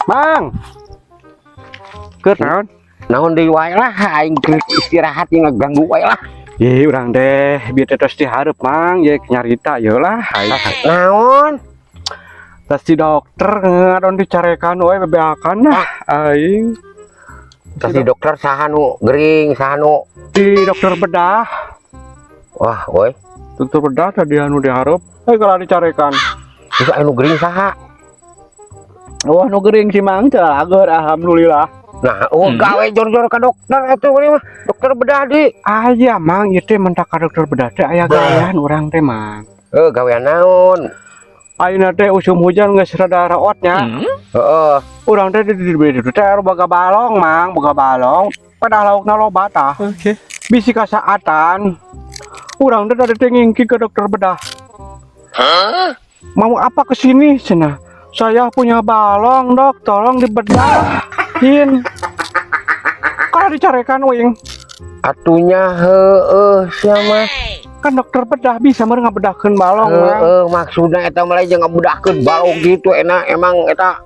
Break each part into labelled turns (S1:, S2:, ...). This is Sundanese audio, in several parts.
S1: Mang. Keur naon?
S2: Naon deui wae lah, aing keur istirahat yang ngaganggu wae lah.
S1: Ye, urang teh bieu teh tos dihareup, Mang, ye nyarita ye lah. Aing
S2: Naon?
S1: Tos di dokter ngadon dicarekan we bebeakan nah aing.
S2: Tas di dokter saha nu gering, saha nu
S1: Di dokter bedah.
S2: Wah, woi.
S1: Dokter bedah tadi anu dihareup. Eh, kalau dicarekan.
S2: Terus anu gering saha?
S1: Wah, nu gering si Mang calageur, alhamdulillah.
S2: Nah, oh, gawe jor-jor ka dokter atuh mah. Dokter bedah di.
S1: Aya, Mang, ieu teh mentak ka dokter bedah teh aya gawean urang teh, Mang.
S2: Eh, gawean naon?
S1: Ayeuna teh usum hujan geus rada raot nya.
S2: Heeh.
S1: Urang teh di teh boga balong, Mang, boga balong. Pedah laukna loba tah.
S3: Oke.
S1: Bisi kasaatan. Urang teh tadi teh ngingki ke dokter bedah. Mau apa ke sini cenah? Saya punya balong, Dok, tolong dibedahin. Kalau dicarekan wing,
S2: Atuh nya heueuh sia mah.
S1: Kan dokter bedah bisa meureun ngabedahkeun balong, Mang.
S2: Heeh, maksudna eta mah lain jeung ngabedahkeun balong gitu, enak emang eta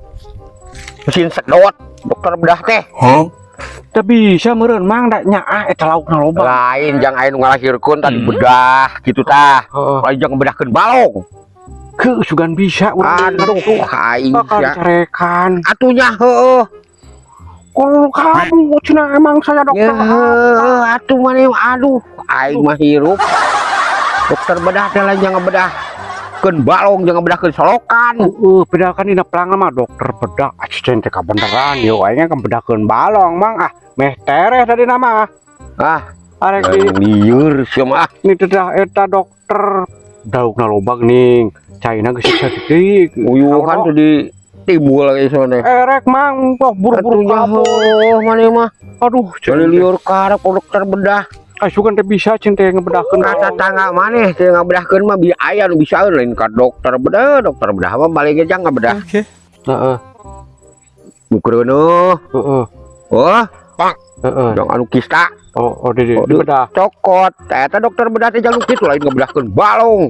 S2: mesin sedot dokter bedah teh.
S1: Teu bisa meureun, Mang, da nyaah eta laukna loba.
S2: Lain jang aya nu ngalahirkeun tadi bedah gitu tah.
S1: Heeh.
S2: Lain jang ngabedahkeun balong.
S1: Ke sugan bisa urang.
S2: Aduh, aing
S1: Bakal
S2: sia.
S1: Dicarekan.
S2: Atuh nya heueuh.
S1: Kalau kamu cenah emang saya dokter
S2: Ya
S1: apa?
S2: Heueuh atuh maneh, aduh, aing mah hirup. Dokter bedah teh lain jang ngabedahkeun balong, jang ngabedahkeun solokan.
S1: Heeh, beda kan dina pelang mah dokter bedah asisten teh kabeneran yo aing kan bedahkeun balong, Mang, ah meh tereh tadi nama.
S2: Ah,
S1: Arek di
S2: lieur sia mah.
S1: Ni teh eta dokter daukna loba geuning. Caina geus saeutik.
S2: Uyuhan tuh di timbul lagi soalnya.
S1: Erek, Mang, wah, buru-buru
S2: Atuh
S1: kabur.
S2: Jauh maneh mah.
S1: Aduh,
S2: Jadi lieur karep dokter bedah.
S1: Ah, sugan teh bisa cing teh ngebedahkeun
S2: Kata
S1: balong.
S2: Tangga maneh teh ngabedahkeun mah bi aya nu bisa, lain ka dokter bedah, dokter bedah mah balik ge jang ngabedah.
S3: Oke.
S1: Heeh,
S2: Nu keureuneuh.
S1: heeh,
S2: Wah,
S1: heeh.
S2: jang anu kista.
S1: Oh, di,
S2: Oh,
S1: di bedah.
S2: Cokot. Eta dokter bedah teh jang nu kitu, lain ngebedahkeun balong.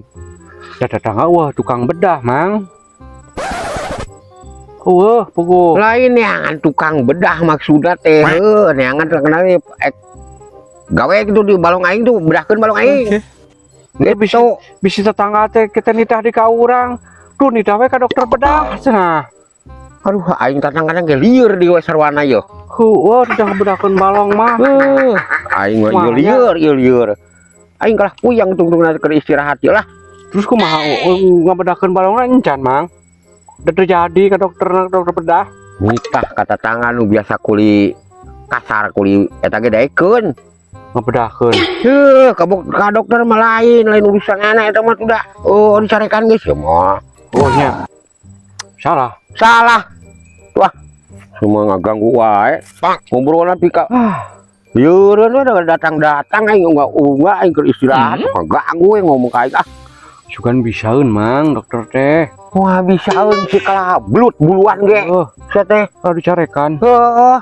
S1: Ya tetangga wah tukang bedah, Mang. Wah, puguh.
S2: Lain neangan tukang bedah maksudna teh. Heuh, neangan terkenal ek gawe gitu di balong aing tuh, bedahkeun balong aing.
S3: Oke.
S2: Gitu.
S1: Bisi tetangga teh kita nitah di ka urang. Tuh nitah we ka dokter bedah cenah.
S2: Aduh, aing kadang-kadang ge lieur di we sarwana ye.
S1: Heueuh, tidak ngebedahkeun balong mah.
S2: Heuh, aing mah ieu
S1: Kumaha nya?
S2: Lieur, ieu lieur. Aing kalah puyang tungtung keur istirahat ye lah.
S1: Terus kumaha ngabedahkeun balongna encan, Mang? Udah terjadi ke dokter dokter bedah.
S2: Nitah ka tatangga nu biasa kuli kasar, kuli eta ge daekeun.
S1: Ngebedahkeun.
S2: Heuh, ka dokter mah lain, lain urusan anak eta mah sudah. Oh, dicarekan geus ya mah.
S1: Oh nya. Salah.
S2: Salah. Wah, semua ngaganggu wae. Ngobrolna pika.
S1: Ah,
S2: Lieureun we udah datang-datang aing enggak unggah, aing keur istirahat ngaganggu we ngomong ka aing ah.
S1: Sugan bisaeun, Mang, dokter teh.
S2: Wah, bisaeun si kalah belut buluan ge.
S1: Oh,
S2: Sia teh.
S1: Kalau dicarekan.
S2: Heeh,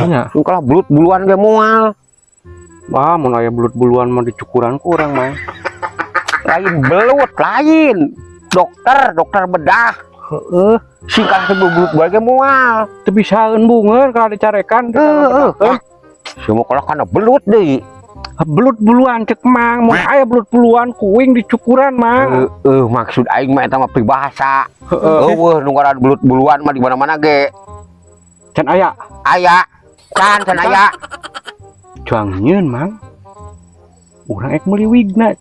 S1: Nya.
S2: sing kalah belut buluan ge moal.
S1: Wah, mun aya belut buluan mah dicukuran ku urang, Mang.
S2: Lain belut, lain. Dokter, dokter bedah.
S1: Heeh,
S2: Sing kalah belut buluan ge moal.
S1: Teu bisaeun bungeun kalau dicarekan.
S2: Heeh. Semua kalah kana belut deui.
S1: Belut buluan cek Mang, mun aya belut buluan kuing dicukuran, Mang.
S2: Heeh, maksud aing mah eta mah peribahasa.
S1: Heeh.
S2: Eueuh nu ngaran belut buluan mah di mana-mana ge.
S1: Can aya.
S2: Aya. Can can aya.
S1: Juang nyieun, Mang. Urang ek meuli wigna.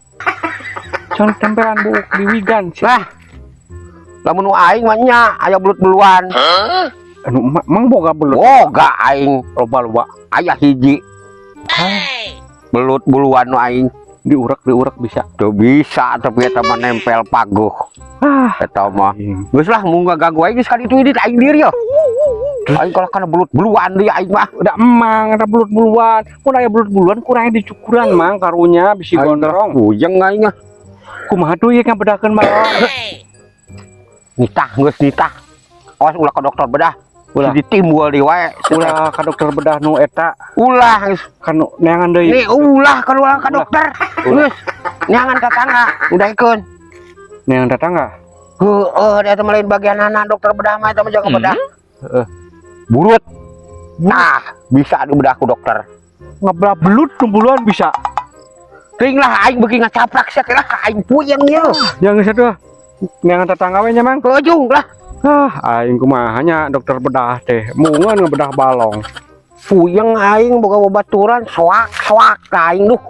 S1: Can tempelan buuk di wigan sih.
S2: Lah. Lamun nu aing mah nya aya belut buluan.
S1: Anu Mang boga belut?
S2: Boga aing.
S1: Loba-loba?
S2: Aya hiji. Belut buluan nu aing.
S1: Diurek diurek bisa.
S2: Tuh bisa, tapi eta mah nempel paguh.
S1: Ah,
S2: Eta mah.
S1: aing.
S2: Geus lah, mun ngaganggu aing geus kali itu ini aing diri yo. Aing kalau kana belut buluan deui aing mah.
S1: Udah emang ada belut buluan. Mun aya belut buluan kurang dicukuran, Mang, karunya bisi gondrong.
S2: Puyeng aing ah.
S1: Kumaha tuh ieu ngabedahkeun balong?
S2: Nitah geus nitah. Awas ulah ke dokter bedah.
S1: Ulah.
S2: Ditimbul di wae.
S1: Ulah ka dokter bedah nu eta
S2: Ulah geus.
S1: Kan nu neangan deui.
S2: Nih ulah keluar ke
S1: Ulah.
S2: Dokter.
S1: Ulah.
S2: Geus. Neangan tetangga, udah ikun.
S1: Neangan tetangga.
S2: Heeh, eta mah lain bagian anak dokter bedah mah, eta mah jangan bedah.
S1: Heeh.
S2: Burut. Nah, bisa dibedah ku dokter.
S1: Ngebelah belut kumpuluan bisa.
S2: Teuing lah, aing beuki ngacaprak sia lah, aing puyeng ieu.
S1: Yang satu yang tetangga we nya, Mang.
S2: Keujung lah.
S1: Ah, aing kumaha nya dokter bedah teh. Mungan ngebedah balong.
S2: Puyeng aing boga babaturan soak-soak ka aing duh.